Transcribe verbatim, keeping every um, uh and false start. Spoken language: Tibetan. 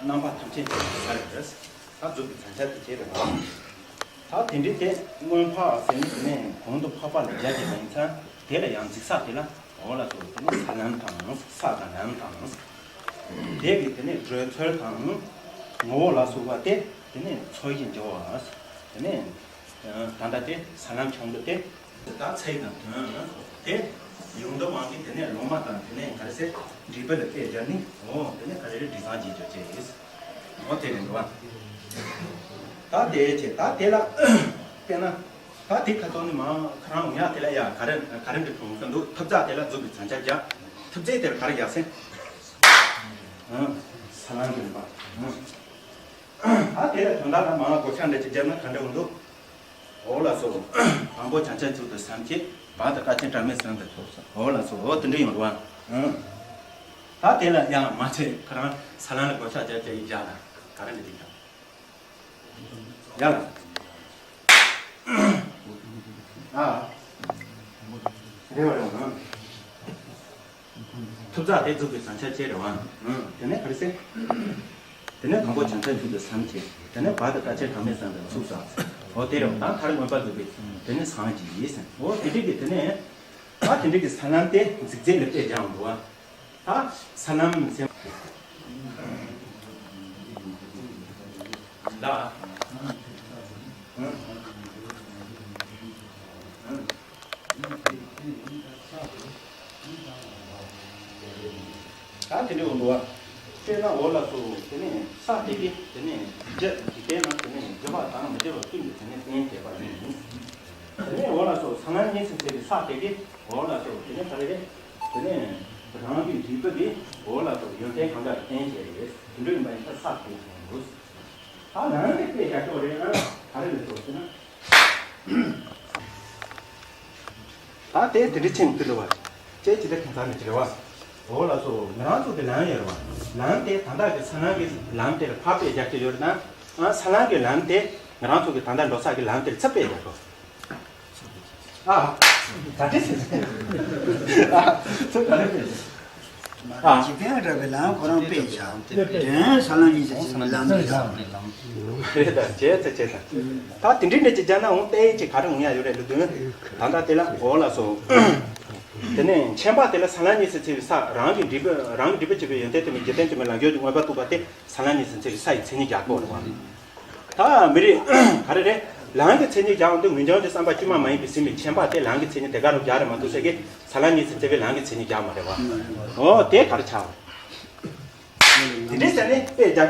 རྣམ་པ་ཐམས་ཅད་ཀྱི་ས་རེད། ད་རྫོགས་པའི་མཚོན་ཆ་དེ་བྱས་རེད་བ། ད་དེ་འདྲའི་དེ་མངོན་འཕགས་ཟེར་ནས་དེ་ནས་གོང་དུ་འཕགས་པ་ལ་སྦྱར་གྱི་མ་ཡིན་ཙང་། དེ་ལ་ཡང་འཇིགས་སྐྲག་དེ་ལ་འོ་ལ་སོགས་དེ་ནས་ས་ལམ་དང་ས་དང་ལམ་དང་། དེ་གི་དེ་ནས་བགྲོད་ཚོར་དང་ངོ་བོ་ལ་སོགས་པ་སྟེ། དེ་ནས་ཚོར་ཞིང་འགྱུར་བ། དེ་ནས་ད་ལྟ་དེ་ས་ལམ་ཆུང་དུ་སྟེ། ད་ཚིག་དང་དོན་དེ་ཡོངས་གྲུབ་དབང་གིས་དེ་ནས་ལུང་མ་དང་དེ་ནས་ག་རེ་ཟེར། འགྲེལ་པ་ལ་དཔེ་སྦྱར་ནས། འོ་དེ་ནས་ག་རེ་རེད། དྲི་བཟང་གྱིས་བརྗོད་བྱེད། འོ་དེ་རེད་འདུག་བ། ད་དེ་བྱས་ད་དེ་ལ་དཔེར་ན། ད་དེ་ཁ་ཐོག་ནས་མ་ཁ་རང་ཡ་དེ་ལ་ཡ་ག་རེ་ག་རེ་འདྲི་གོང་ས་འདུག་ཐབས་ཆག་དེ་ལ་རྫོགས་པའི་མཚོན་ཆ་རྒྱག་ཐུབ་ཚེ་དེར་ག་རེ་རྒྱག་ཟེར། ཨང་། ས་ལམ་གྱི་རིམ་པ། ཨང་། ད་དེ་ལ་དོན་དག་ལ་མ་བགོ་བཤའ་འདྲ་ཅིག་བརྒྱབ་ན་ག་འདྲ་འོང་འདུག་འོ་ལགས་སོ། དང་པོ་བྱང་ཆུབ་མཆོག་ཏུ་བསམ་བྱས། བར་དུ་དཀའ་ཆེན་གྲངས་མེད་གསུམ་དུ་ཐོབ་སོ། འོ་ལགས་སོ། འོ་དེ་འདྲ་ཡོང་རུང་། ཨང་། ད་དེ་ལ་ཡང་མ་ཚད་ཁོ་རང་ས་ལམ་ལ་བགོ་བཤའ་རྒྱག་རྒྱག་ཡིན་བཞག་ན་ག་རེ་འདྲ་འདུག་ཀྱང་། ཡ་ལ། ཨ། རེ་བ་རེ་བ། ཐུབ་ཚགས་དེ་རྫོགས་པའི་མཚོན་ཆ་བྱས་རེད་བ། ཨང་། དེ་ནས་ག་རེ་ཟེར། དེ་ནས་དང་པོ་བྱང་ཆུབ་མཆོག་ཏུ་བསམ་བྱས། དེ་ནས་བར་དུ་དཀའ་ཆེན་གྲངས་མེད་གསུམ་དུ་ཚུགས་སོ། འོ་དེ་རེད་བ། ད་མཐར་མངོན་པར་རྫོགས་པའི་དེ་ནས་སངས་རྒྱས་ཟེར། འོ་དེ་འདྲ་གི་དེ་ནས། ད་དེ་འདྲ་གི་ས་ལམ་དེ་འཇིགས་མཛད་ལ་དཔེ་སྦྱར་འདུག་བ། ད་ས་ལམ་ཟེར། ལ། ད་དེ་འདྲ་འོང་འདུག་བ། དཔེར་ན་འོ་ལགས་སོ། དེ་ནས་ས་དེ་གི་དེ་ནས་འཇིག་རྟེན་ན་དེ་ནས་འཇིགས་པ་དང་མི་འཇིགས་པ་ཀུན་གྱི་དེ་ནས་རྟེན་བྱས་པ་ཡིན། དེ་ནས་འོ་ལགས་སོ། ས་ལམ་གཉིས་སུ་ཕྱེ་བའི་ས་དེ་གི་འོ་ལགས་སོ། དེ་ནས་ག་རེ་རེད། དེ་ནས་རང་གི་འཇིགས་པ་གི་འོ་ལགས་སོ། ཡོན་ཏན་གང་དག་རྟེན་བྱས་རེད། དེ་འདྲ་ཡིན་པ་ཡིན་ཙང་ས་དེ་ཡིན་འདུག་ད་ལམ་དེ་དཔེ་རྒྱག་ཆོག་རེད། ཨ། ག་རེ་རེད་ཟེར་ན། ད་དེ་དེ་འདྲ་ཕྱིན་འདི་ལ་བ། ཅེས་ཇི་ལྟར་ཁྱད་མཚར་ནས་ཅི་རེད་བ། འོ་ལགས་སོ། ང་རང་ཚོ་གི་ལམ་ཡོད་རེད་བ། ལམ་དེ་ད་ལྟ་གི་ས་ལམ་གི་ལམ་དེར་ཕར་དཔེ་རྒྱག་གི་ཡོད་རེད་ན། ཨ། ས་ལམ་གི་ལམ་དེ་ང་རང་ཚོ་གི་ད་ལྟ་འགྲོ་ས་གི་ལམ་དེར་ཚུར་དཔེ་རྒྱག་དགོས། ཨ། ད་དེ་ཟེར། ཨ། ཚུར་ག་རེ་དཔེ་རྒྱག་ཨ། འཇིག་རྟེན་རབ་པའི་ལམ་ཁོ་རང་དཔེ་བཞག་དོན་ས་ལམ་གཉིས་ཀྱི་ལམ་དེ་བཞག་རེད་ད། བྱས་ཚེ་བྱས་ད། ད་དེ་འདྲའི་འདྲ་ཅིག་བྱས་ན་འོང་ཏེ་ཅིག་ག་རེ་འོང་ཡ་ཡོད་རེད་ལུ་དོན། ད་ལྟ་དེ་ལ་འོ་ལགས་སོ། དེ་ནས་མཁྱེན་པ་དེ་ལ་ས་ལམ་གཉིས་སུ་ཕྱེ་བའི་ས། རང་གི་འབྲས་བུ་རང་གི་འབྲས་བུ་བྱེད་པའི་ཡོན་ཏན་དུ་མའི་འཇིག་རྟེན་དུ་མའི་ལམ་ཡོད་ཀྱི་མངོན་པར་རྟོགས་པ་དེ་ས་ལམ་གཉིས་སུ་ཕྱེ་བའི་ས་ཡི་མཚན་ཉིད་རྒྱག་དགོས་རེད་བ། ད་མི་རིགས་ག་རེ་རེད། ལམ་གྱི་མཚན་ཉིད་རྒྱག་འོང་དུས་ངེས་འབྱུང་གི་བསམ་པ་དཀྱུས་མ་མ་ཡིན་པའི་ཟིན་པའི་མཁྱེན་པ་དེ་ལམ་གྱི་མཚན་ཉིད་དེ་ག་རུ་རྒྱག་རེད་མ་གཏོགས་ས་གི་ས་ལམ་གཉིས་སུ་ཕྱེ་བའི་ལམ་གྱི་མཚན་ཉིད་རྒྱག་མ་རེད་བ། འོ་དེ་ག་རེ་ཆགས། དེ་འདྲའི་ཟེར་ནས་དཔེ་རྒྱག་